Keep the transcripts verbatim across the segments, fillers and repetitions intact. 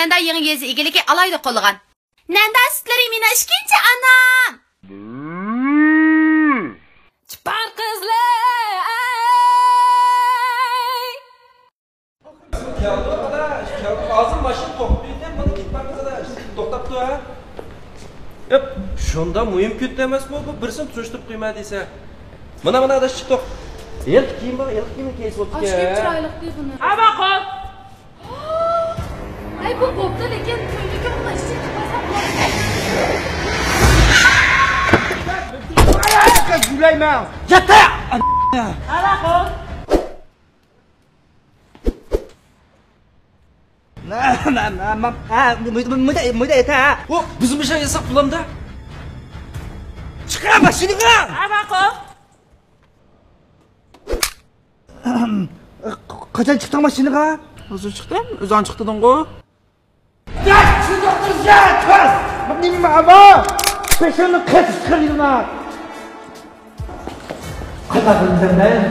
نەندە يېڭى يېزا ئىگىلىكى ئالاھىدە قوللىغان. نەندە سۈتلىرى مېنىڭ ئىككىنچى ئانام. چىپار قىزلار. كەلدى، ئاداش، كەلدى. ھازىر ماشىنا توختىدى، مانا كېتىپ بارىمىز، ئاداش. توختاپتۇ، ھە؟ ياق، شۇنداق مۇھىم كۈندە ئەمەسمۇ بۇ، بىرسىنى تونۇشتۇرۇپ قويما دېسە. مانا، مانا، ئاداش، چىقتۇق. ھېلىقى كىيىم بار، ھېلىقى كىيىم كىيسە بوپتىكەن. ئاشۇ كىيىم چىرايلىق دېدى بۇنى. ھە، ماقۇل. ھەي، بۇ بوپتۇ، لېكىن تۈنلۈكى بۇنى ئىچىگە كىيىپ قويسام بولىدۇ. گۈلەيمەن. ياتە! ھە، ماقۇل. مۇنداق، مۇنداق، مۇنداق، مۇنداق ئېيت، ھە. ئۇ، بىز مۇشۇ ياساق بولامدا. چىقە ماشىنىغا! ھە، ماقۇل. قاچان چىقتىڭ ماشىنىغا؟ ھازىر چىقتىم، ئۆزۈڭ چىقتىڭغۇ. يا، شۇنداق تۇرسا، تۇر! بۇ نېمە ئەمما؟ پېشىنى قېتىپ چىقىرىڭلار. قانداق قىلىمەن مەن؟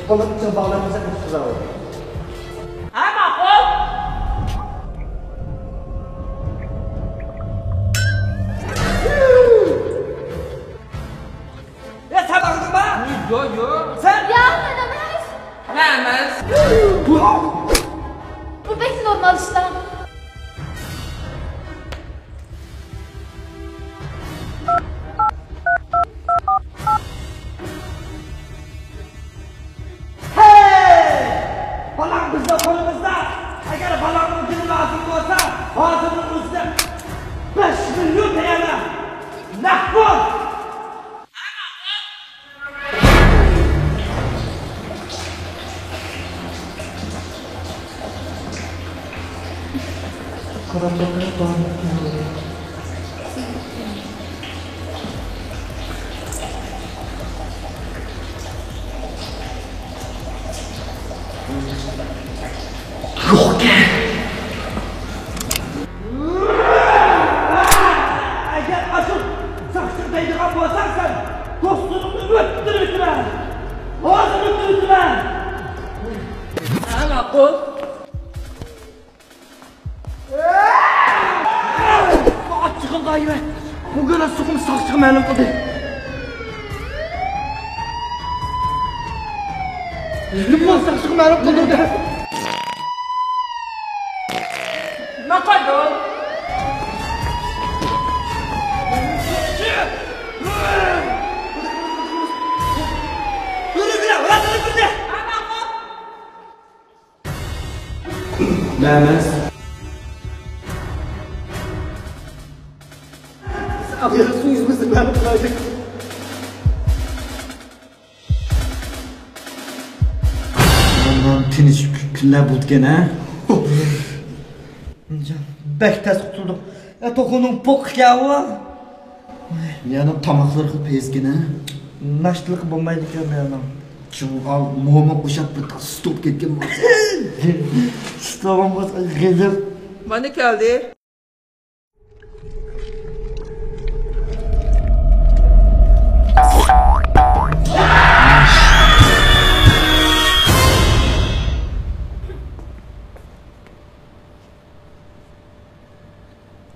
بۇلار ئىچىگە باغلانمىسا قىلىپ تۇرىدۇ. ھە، ماقۇل. يا، سەن باغلىدىڭما؟ يوق، يوق. سەن؟ ياق، مەن ئەمەس. مەن ئەمەس. بۇ بەك نورمال ئىشلار. ھەي! بالاڭ بىزنىڭ قولىمىزدا. ئەگەر بالاڭنىڭ دىلى رازى بولسا، ھازىرنىڭ ئۆزىدە بەش مىليون تەييارلا. نەق پۇل! ئەگەر ئاشۇ ساقچىغا دەيدىغان بولساڭ سەن، دوستلىرىڭنى ئۆلتۈرۈۋېتىمەن! ھازىر ئۆلتۈرۈۋېتىمەن! ھە، ماقۇل. ئاچچىقىم دائىمەن. بۇ گۆلەس سوقۇم ساقچىغا مەلۇم قىلدى. نېمە ساقچىغا مەلۇم قىلدى؟ ماقۇل. مەمەس. ئاغزىغا سۇ يۈزمىسە مەلۇم قىلايلى. ئامان تىنچ كۈنلەر بولىدىكەن ھە. بەك تەس قۇتۇلدۇق. ئە، توخۇنىڭ پوقىكەن ئۇ. يەنە تاماقلىرى خېلى پەيزكەن ھە. ناشتىلىقى بولمايدىكەن يەنە. چوڭ ئال موماق ئوشاپ بىر تاس ستوپ كەتكەن بولسا. ستوپىڭ بولسا غېزىپ. مانا كەلدى.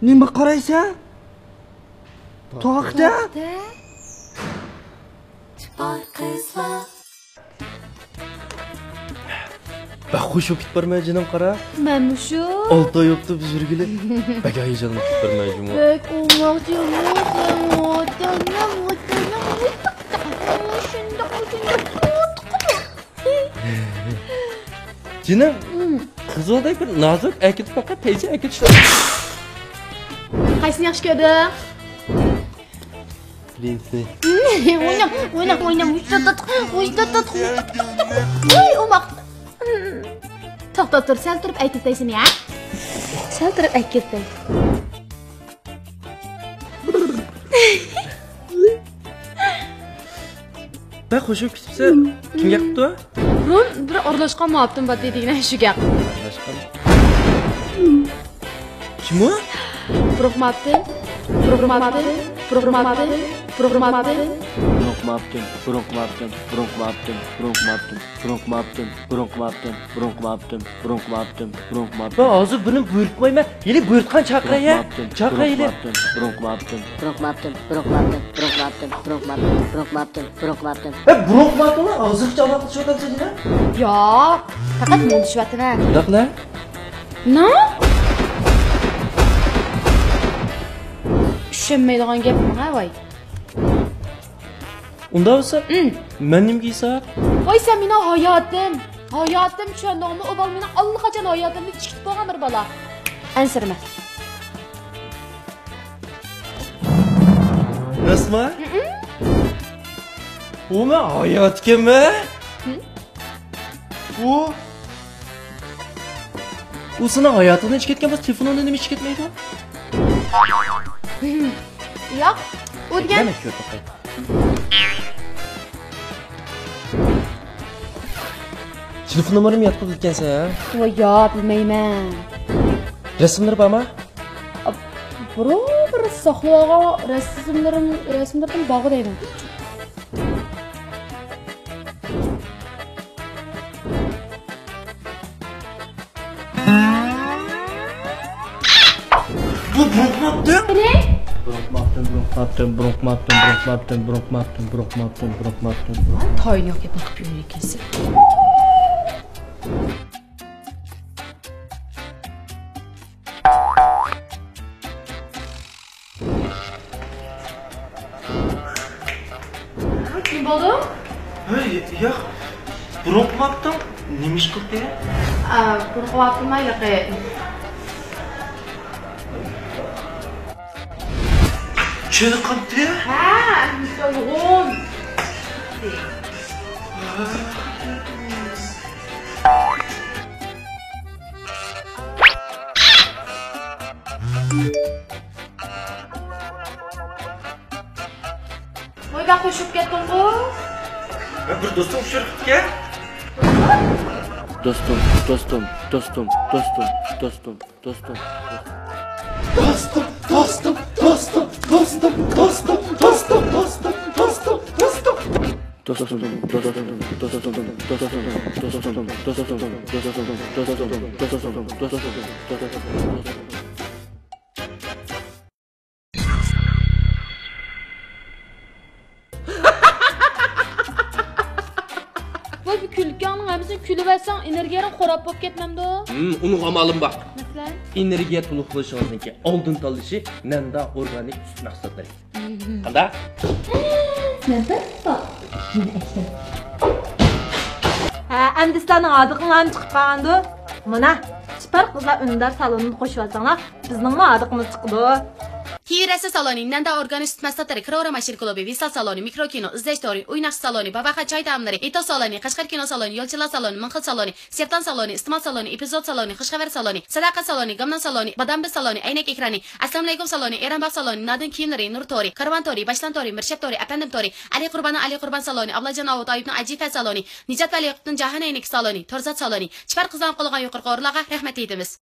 نېمە قارايسەن؟ توختە. توختە. چىپار قىزلار. بەك خۇش بولۇپ كېتىپ بارمەن جېنىم، قارا. مەنمۇ شۇ. ئالتە ئاي بوپتۇ بىز يۈرگىلى. بەك ھاياجانلىنىپ كېتىپ بارمەن جۇمۇ. بەك ئوڭاق جېنىم، ۋاتانىم، ۋاتانىم، شۇنداق، شۇنداق. جېنىم، قىزىلدەك بىر نازۇك ئەكېتىپ باققا، تەيزە ئەكېتىش. قايسىنى ياخشى كۆردۈڭ؟ بىرىنچىسى. ئويناڭ، ئويناڭ، ئويناڭ. ۋۇي، ئوماق. توختا تۇر، سەل تۇرۇپ ئەكېتەي سېنى، ھە؟ سەل تۇرۇپ ئەكېتەي. بەك خۇش بولۇپ كېتىپسەن. كىم گەپ قىپتۇ؟ بۇرۇن بىر ئارىلاشقان مۇھەببىتىم بار دېگىنە شۇ گەپ. ئارىلاشقان؟ كىم ئۇ؟ بۇرۇق مۇھەببىتىم. بۇرۇق مۇھەببىتىم. بۇرۇق مۇھەببىتىم. بۇرۇق مۇھەببىتىم. ماپتىن، بۇرۇنقى ماپتىن، بۇرۇنقى ماپتىن، بۇرۇنقى ماپتىن، بۇرۇنقى ماپتىن، بۇرۇنقى ماپتىن، بۇرۇنقى ماپتىن، بۇرۇنقى ماپتىن، بۇرۇنقى ماپتىن. مەن ھازىر بۇنى بۇيرۇتمايمەن. ھېلى بۇيرۇتقان چاقىراي، ھە؟ بۇرۇنقى ماپتىن، چاقىراي بۇرۇنقى ھېلى. ماپتىن، بۇرۇنقى ماپتىن، بۇرۇنقى ماپتىن، بۇرۇنقى ماپتىن، بۇرۇنقى ماپتىن، بۇرۇنقى ماپتىن، بۇرۇنقى ماپتىن. ھە، بۇرۇنقى ماپتىن ھازىرغىچە ئالاقە قىلىشىۋاتامسەن يەنە؟ ياق، پەقەت مۇڭدىشىۋاتىمەن. شۇنداقلا؟ نا؟ چۈشەنمەيدىغان گەپمۇ ھە، ۋاي. ئۇنداق بولسا، ئىم. مەن نېمىگە ھېساب؟ ۋاي، سەن مېنىڭ ھاياتىم. ھاياتىم، چۈشەندىڭمۇ؟ ئۇ بالا مېنىڭ ئاللىقاچان ھاياتىمدىن چىقىپ بولغان بىر بالا. ئەنسىرىمە. راستمۇ؟ ئىم. ئۇ مەن ھايات ئىكەنمەن؟ ھىم. ئۇ، ئۇ سېنىڭ ھاياتىڭدىن چىقىپ كەتكەن بولسا، تېلېفونۇڭدىن نېمە چىقىپ كەتمەيدۇ؟ ياق، ئۇ دېگەن. يەنە كۆرۈپ باقاي. تېلېفون نومۇرۇمنى ياد قىلىپ كەلسەن، ھە؟ ۋاي يا، بىلمەيمەن. رەسىملىرى بارمۇ؟ ئا، بىرو بىر ساقلىۋالغان رەسىملىرىم، رەسىملىرىم بارغۇ دەيمەن. بۇ بۇرۇنقى ماپتىن. نېمە؟ بۇرۇنقى ماپتىن، بۇرۇنقى ماپتىن، بۇرۇنقى ماپتىن، بۇرۇنقى ماپتىن، بۇرۇنقى ماپتىن، بۇرۇنقى ماپتىن. تايىنى يوق گەپنى قىلىپ يۈرگەنسەن. نېمە بولدى؟ ھەي، ياق. بۇرۇنقى ماپتىن نېمە ئىش قىلدى؟ ئا، بۇرۇنقى ماپتىن ھېلىقى. چېنىقىپتۇ؟ ھە، نۇرغۇن. ۋاي، بەك خوش بولۇپ كەتتىڭغۇ. مەن بىر دوستۇم ئۇچۇر قىپتىكەن. دوستۇم، دوستۇم، دوستۇم، دوستۇم، دوستۇم، دوستۇم. ۋاي، بۇ كۈلكەڭنىڭ ھەممىسىنى كۈلۈۋەتسەڭ، ئېنېرگىيەڭ خوراپ بولۇپ كەتمەمدۇ؟ ھىم، ئۇنىڭغا ئامالىم بار. مەسىلەن؟ ئېنېرگىيە تولۇق قىلىشىڭىزنىڭكى ئالدىن تاللىشى نەندا ئورگانىك سۈت مەھسۇلاتلىرى. قانداق؟ نەندا؟ يەنە ئەكەل. ھە، ئەمدى سىلەرنىڭ ھاردۇقۇڭلارمۇ چىقىپ قالغاندۇ؟ مانا، چىپار قىزلار ئۈندىدار سالونىنى قوشۇۋالساڭلار، بىزنىڭمۇ ھاردۇقىمىز چىقىدۇ. كىيىۋېرەرسىز سالونى، نەندا ئورگانىك سۈت مەھسۇلاتلىرى، كىرورا ماشىنا كۇلۇبى، ۋىسال سالونى، مىكرو كىنو، ئىزدەش تورى، ئويناقچى سالونى، باباخان چاي تائاملىرى، ئېتوز سالونى، قەشقەر كىنو سالونى، يولچىلار سالونى، مىڭخىل سالونى، سەرپتان سالونى، ئىستىمال سالونى، ئېپىزود سالونى، خۇشخەۋەر سالونى، ساداقەت سالونى، گامنام سالونى، بادام بىز سالونى، ئەينەك ئېكرانى، ئەسلامئەلەيكۇم سالونى، ئېرەنباغ سالونى، نادىن كىيىملىرى، نۇر تورى، كارۋان تورى، باشلان تورى، مىرشەپ تورى، ئەپەندىم تورى، ئەلى قۇرباننىڭ ئەلى قۇربان سالونى، ئابلاجان ئاۋۇت ئايۇپنىڭ ئەجىپە سالونى، نىجات ۋەلى ياقۇپنىڭ جاھان ئەينىكى سالونى، تورزات سالونى. چىپار قىزلارنى قوللىغان يۇقىرىقى ئورۇنلارغا رەھمەت ئېيتىمىز.